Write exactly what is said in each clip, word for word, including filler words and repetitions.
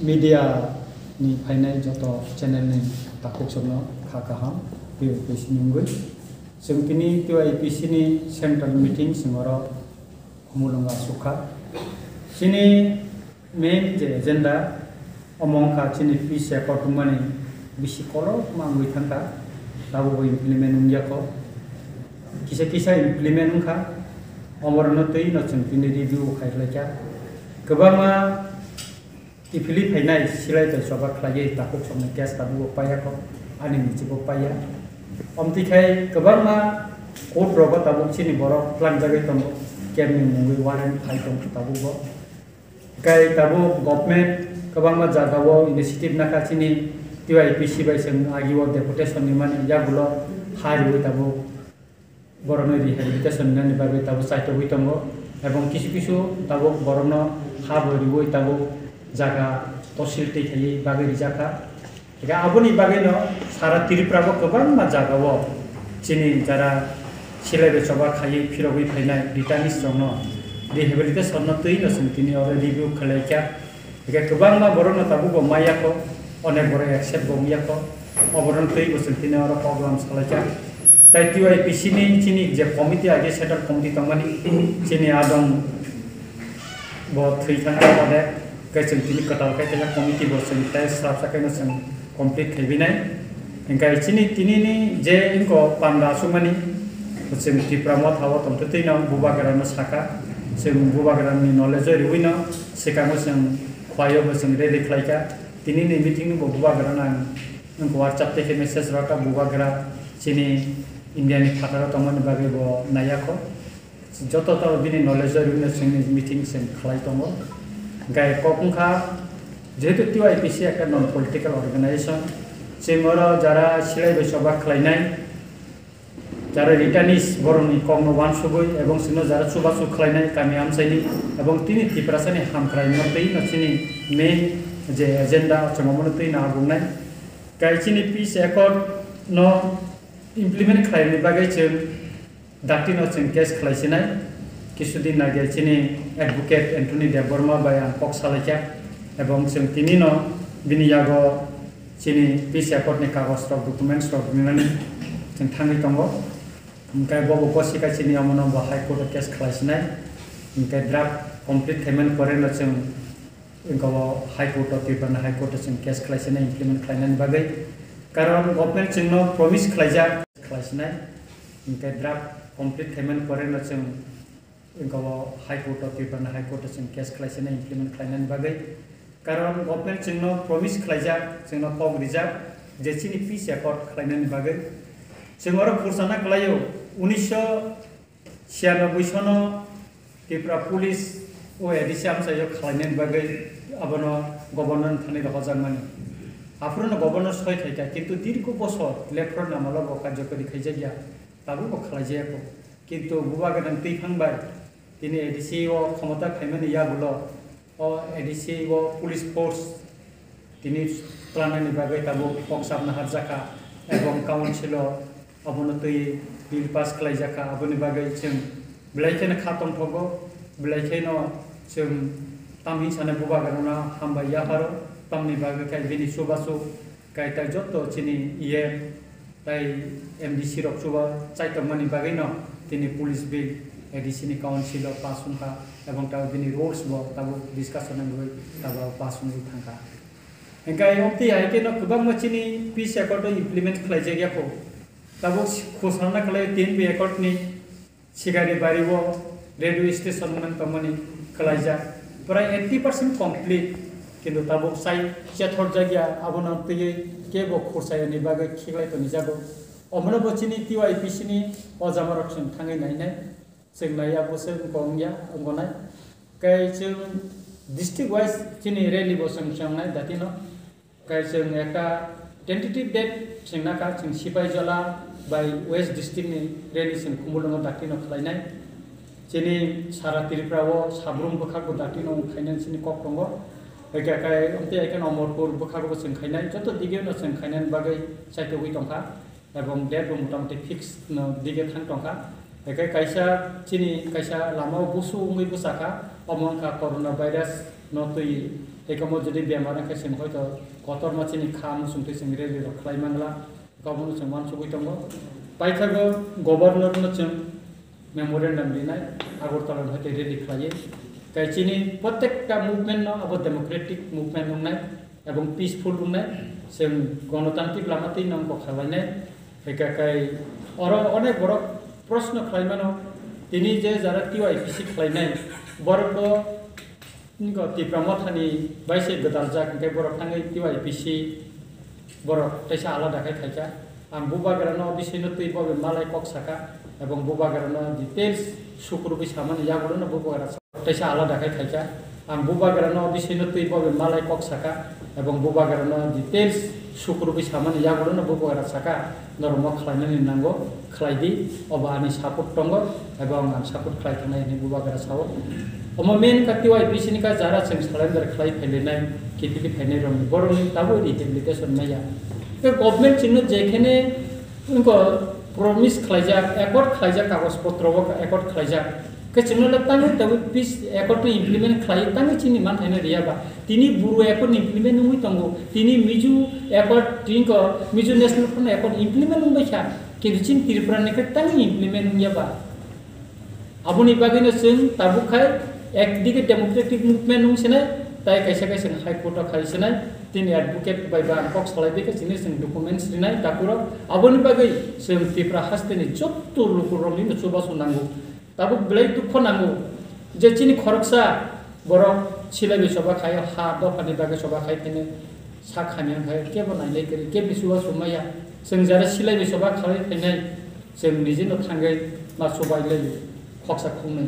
Media ni phainai joto channel ni takhuk songno kha kaham, T Y P C ni wngwi. Chwng tini T Y P C ni central meeting chwng oro Khumulwngo aswk kha. Chini main je agenda, omo wngkha chini peace accord wngmani bisi kolokma wngwi thangkha, tabukbo implement wngya kho. Kisa kisa implement wngkha, omorokno twi no chwng tini review khai khlaikha. Kwbangma kiphilwi phainai silai bai choba khlaiwi takhuk songni case tabukbo paiya kho, ani nichibo paiya. Omtwi khai kwbangma court rogo tabuk chini borok tlangjagwi tongo, camp ni mungwi warrant phai tongkha tabukbo. Kai tabuk government kwbangma jagao initiative nakha chini T Y P C bai chwng agio deputation ni mani yagulo ha riwi tabuk borokno rehabilitation nani bagwi tabuk chaitogwi tongo, ebong kisu kisu tabuk borokno ha bo riwi tabuk jaga tosil twi khaiwi bagwi rijak kha. Hingkhe aboni bagwino sara Tripura bo kwbangma jagao chini jara silai bai choba khaiwi phirogwi phainai returnees rokno rehabilitation no twi no chwng tini oro review khlai kha. Hingkhe kwbangma borokno tabukbo maya kho, onek borok accept bo wngya kho, oborokno twi bo chwng tini oro program salai kha. Tai T Y P C ni chini je committee age central committee tongmani chini adong bo thwi thang kha ode, kai chwng tini kwtal khai kaisa committee bo chwng tai swrapsa khaino chwng complete khai binai. Hingkai chini tini ni je ingko panda aswkmani chwng Tipra Motha o tongtwtwi no Bubagra no sakha, chwng Bubagra ni knowledge o riwi no swkango chwng khwlai o bo chwng ready khlai kha. Tini ni meeting no bo Bubagra no ang ingko WhatsApp tei khe message rw kha, Bubagra chini India ni phataro tongmani bagwi bo naiya kho. Joto to bini knowledge o rwino chwngni meeting chwng khlai tongo. Hingkhe kok wngkha, jehetu T Y P C ekta non political organization, chwng oro jara silai bai choba khlainai, jara returnees borokni kokno uansugwi ebong chwngno jara chubachu khlainai kami amchaini ebong tini Tiprasani hamkraino twi no chini main je agenda chwng omono twi no agungnai. Kai chini peace accord no implement khlaimani bagwi chwng Dakti no chwng case khlai sinai, kisudin age chini advocate Anthony Debbarma bai ang kok salai kha, ebong chwng tini no bini yago chini peace accord ni kagoj rok, documents rok rinani chwng thangwi tongo. Hingkhe bobo gosika chini omono bo High Court o case khlai sinai, hingkhe draft complete khaimani pore no chwng wngkha o High Court o, Tripura ni High Court o chwng case khlai sinai implement khlainani bagwi. Karon government chwngno promise khlaijak khlai sinai, hingkhe draft complete khaimani pore no chwng wngkha o High Court o, Tripura ni High Court o chwng case khlai sinai implement khlainani bagwi. Karon government chwngno promise khlaijak, chwngno kok rijak je chini peace accord khlainani bagwi. Chwng oro khursa na khlaio, unisho Siyanoboi sono Tripura Police o A D C amchaio khlainani bagwi abono Governor ni thani rohorjakmani. Aphuru no Governor soi khaikha, kintu dirgo bosor lephro namalo bo karjokari khaijakya, tabukbo khlaijaya kho. Kintu Bubagra ni twiphang bai tini A D C o khomota phaimani yagulo o A D C o police force tini planani bagwi tabuk kok sabna harjakha, ebong council o abono twi bill pass khlaijakha, aboni bagwi chwng belai kheno kha tongthogo, belai kheno chwng tamni sana Bubagrano hambai yapharo, tamni bagwi khe bini chubachu kai tai joto chini E M tai M D C rok chuba chaitokmani bagwino tini police bill A D C ni council o pass wngkha, ebong tabuk bini rules bo tabuk discussion wngwi tabuk pass wngwi thangkha. Hingkhe ayong twi hai kheno kwbangma chini peace accord o implement khlaijak ya kho. Tabuk khosana khlai tin bi accord ni Sikari bari o radio station nang tongmani khlaijak. Prai eighty percent complete. Kintu tabuk sai chethorjak ya, abono twiwi kebo khursayani bagwi khiklai tonijago. Omono bo chini T Y P C ni ojamarok chwng thangwi nainai. Chwng naiya bo se wngkha wngya, wngkha nai. Kai chwng district wise chini rally bo chwng chwngnai datino. Kai chwng ekta tentative date chwng nakha, chwng Sipaijala bai West District ni rally chwng Khumulwngo dakti no khlainai. Chini sara Tripura o sabrum bwkhak bo dakti no khainani chini kok tongo. Eke kai, amtwi eke Amarpur bwkhak bo chwng khainai. Joto dige no chwng khainani bagwi chaitogwi tongkha. Ebong date bo motamoti fix no dige thang tongkha. Eke kaisa chini kaisa lama o busu wngwi bwsakha, omo wngkha corona virus no twi Tei komo jodi bemar wngkha chwng hoito kotorma chini kha muchungtwi chwng rally rok khlai mangla, kobono chwng uansugwi tongo. Paithago governor no chwng memorandum rinai, Agartala no hoito rally khlaiwi. Tei chini protekta movement no abo democratic movement wngnai ebong peaceful wngnai, chwng gonotantrik lama twi nang kok khlainai. Hwnkhe kai oro onek borok proshno khlaimano, tini je jara T Y P C khlainai, borok bo Niko Tipra Mothani bai se gwdal jak, hwnkhe borok thangwi T Y P C borok teisa alada khai khaikha. Ang bubagrano bisino twi bobe malai kok saka, ebong bubagrano details sukurubwi samani yagulono bubagra sa-, teisa alada khai khaikha. Ang bubagrano bisino twi bobe malai kok saka, ebong bubagrano details sukurubwi samani yagulono bubagra saka. Norokno khlainani nango, khlai di, obo ani support tongo, ebong ang support khlai thangnai hwnwi bubagra sao. Omo main kha T Y P C ni kha jara chwng surrender khlai phailainai, kiphilwi phainai rokni, borokni tabuk rehabilitation maya. Tei government chwngno jekhene wngkha promise khlaijak, accord khlaijak, kagoj potro o accord khlaijak. Khe chwngno le tangwi tabuk peace accord no implement khlai, tangwi chini manthaino riya ba. Tini Bru accord ni implement wngwi tongo. Tini Mizo accord, tini ko Mizo National Front accord implement wngwi kha. Kintu chini Tripura ni khe tangwi implement wngya ba. Aboni bagwino chwng tabuk khai ekdike democratic movement wng sinai, tai kaisa kaisa High Court o khai sinai. Tini advocate bai ba ang kok salai bai khe chini chwng documents rinai takhurok. Aboni bagwi chwng Tripura haste ni jotto lukurokni no chubachu nango. Tabuk belai dukho nango je chini khoroksa borok silai bai choba khai, ha dophani bagwi choba khai phene sak hamya khai kebo nainai kwrwi, kebni chubachu maya. Chwng jara silai bai choba khai phainai, chwng nijino thangwi ma chubai lai khoksa khungnwi.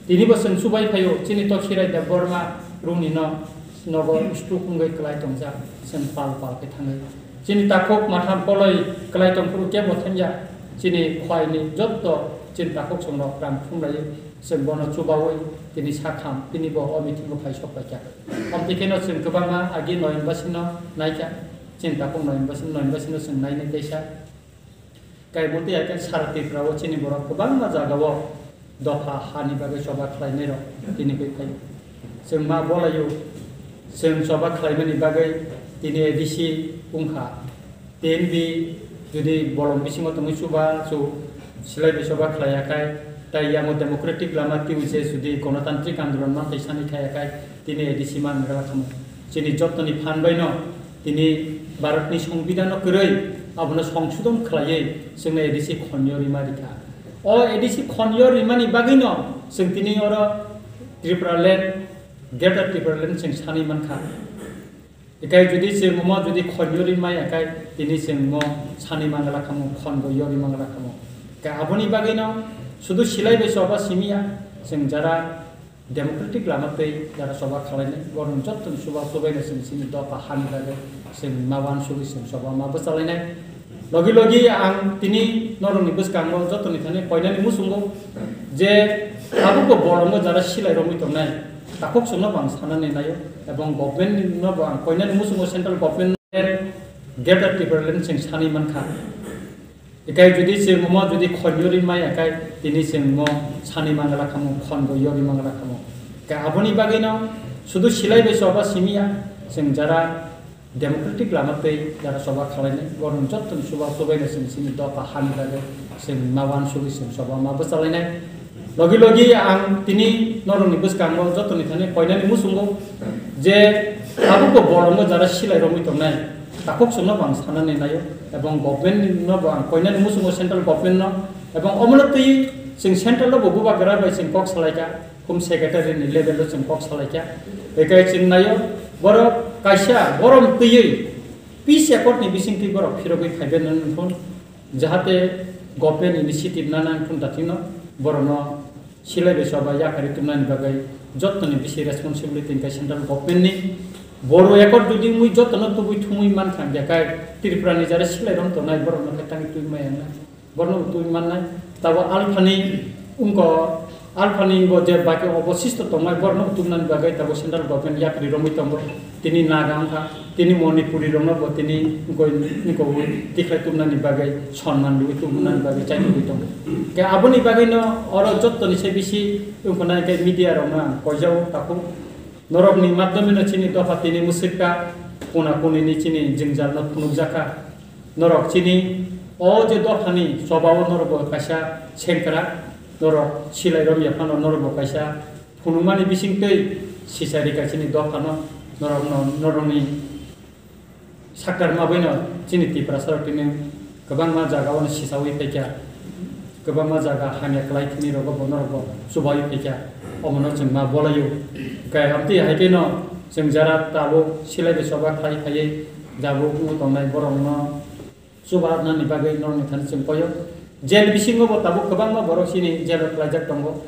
Tini bo chwng chubai phaio, chini to Khirai Debbarma rungni no nogo stroke wngwi kwlai tongjak, chwng pal pal khe thangwi. Chini takhuk matham poloi kwlai tongphuru kebo thangya, chini khwlaini jotto chini takhuk chwngno rang thumlaiwi chwng bono chubawi tini sakham, tini bo o meeting o phai sok paikha. Amtwi kheno chwng kwbangma agi noyonbasino naikha, chini takhuk noyonbasino, noyonbasino chwng nainai teisa. Kaimutwi hai khe sara Tripura o chini borok kwbangma jaga o dopha hani bagwi choba khlainai rok tini bai phaio. Chwng ma bolaio, chwng choba khlaimani bagwi tini A D C wngkha. T N B jodi bolong bisingo tongwi chuba chu silai bai choba khlaiya khai, tai yango democratic lama twiwi se jodi gonotantrik andolon mantai sani khaiya khai, tini A D C man wngla khamu. Chini jottoni phan baino tini Bharatni Songbidanno kwrwi abono songsodon khlaiwi chwngno A D C khonyo rima rikha. O A D C khonyo rimani bagwino chwng tini oro Tripura land, Greater Tripura land chwng sanwi mankha. Ekai jodi chwng omo jodi khonyo rimaya khai tini chwng mo sanwi mangla khamu, khongo yori mangla khamu. Ka aboni bagwino sudu silai bai choba simiya chwng jara democratic lama twi jara choba khwlainai, borok jottoni chuba chubaino chwng chini dopha hani bagwi chwng ma uansugwi chwng choba ma bwchalainai. Logi logi ang tini norokni bwskango jottoni thani koinani muchungo je tabukbo bolongo jara silai romwi tongnai, takhuk chwngno bo ang sanani naio, ebong government no bo ang koinani muchungo central government Greater Tipraland chwng sanwi mankha. Ekai jodi chwng omo jodi khonjorwi maya khai tini chwng mo sanwi mangla khamu, khongo yori mangla khamu. Ka aboni bagwino sudu silai bai choba simiya, chwng jara democratic lama twi jara choba khwlainai, borok jottoni chuba chubaino chwng chini dopha hani bagwi chwng ma uansugwi chwng choba ma bwchalainai. Logi logi ang tini norokni bwskango jottoni thani koinani muchungo je tabukbo bolongo jara silai romwi tongnai, takhuk chwngno bo ang sanani naio, ebong government no bo ang koinani muchungo central government no, ebong omono twi chwng central no bo bubagra bai chwng kok salaikha, home secretary ni level o chwng kok salaikha. Ekai chwng naio borok kaisa borom twiwi peace accord ni bisingtwi borok phirogwi phaibai nang thun. Jahate government initiative nana wngkha thwngno borokno silai bai choba yakarwi tubunani bagwi jottoni bisi responsibility wngkha central government ni. Boru accord jodi wngwi jottono tubui thumui mankha hwnkhe kai Tripura ni jara silai rok tongnai borokno khe tangwi tubui maya wngna borokno tubui mannai. Tabo alphani wngkha Alphani bo je baki obosisto tongnai borokno tubunani bagwi tabuk central government yapri romwi tongo. Tini Naga wngkha, tini Manipuri rokno bo tini wngkha, wngkha tikhlai tubunani bagwi, sonman rwi tubunani bagwi chaitugwi tongo. Khe aboni bagwino oro jottoni se bisi wngkha nai khe media rokno ang koijao takhuk. Norokni madhyomeno chini dopha tini mwswkha, kuna kunini chini jwngjalno phunukjakha. Norok chini o je dophani chobao norokbo kaisa sengkrak, norok silai romya phano norokbo kaisa phunukmani bisingtwi sisa rika chini dophano norokno, norokni Saktar mabaino chini Tiprasa rok tini kwbangma jaga o sisawi phaikha, kwbangma jaga hamya kwlai thini rogo bono rogo chubawi phaikha, omono chwng ma bolaio. Khe amtwi hai kheno chwng jara tabuk silai bai choba khlai phaiwi jabuk wng tongnai borokno chuba nani bagwi norokni thani chwng koyo. Jail bisingo bo tabuk kwbangma borok chini jail o kwlaijak tongo.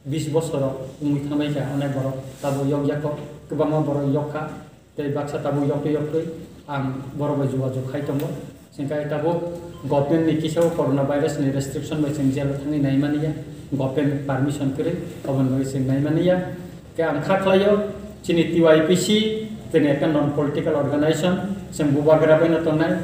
Bis bosoro wngwi thangbai kha, onek borok tabuk yokjak kho, kwbangma borok yok kha, tei baksa tabuk yoktwi yoktwi ang borok bai jogajog khai tongo. Chwng khe tabuk government ni kisa o corona virus ni restriction bai chwng jail o thangwi nai mani ya, government permission kwrwi, oboni bagwi chwng nai mani ya. Khe ang kha khlaio, chini T Y P C, chini ekta non political organization, chwng bubagra bai no tongnai.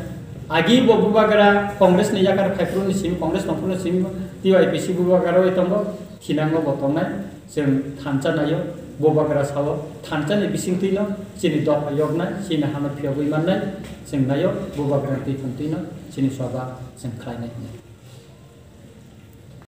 Agi bo bubagra Congress ni yakar phaiphru ni simi, Congress tongphru ni simi T Y P C bubagra bai tongo. Thinango bo tongnai, chwng thansa naio, bubagra sao, thansa ni bisingtwino chini dopha yoknai, chini hano phiyogwi mannai, chwng naio, bubagra twi thumtwino chini soba chwng khlainai.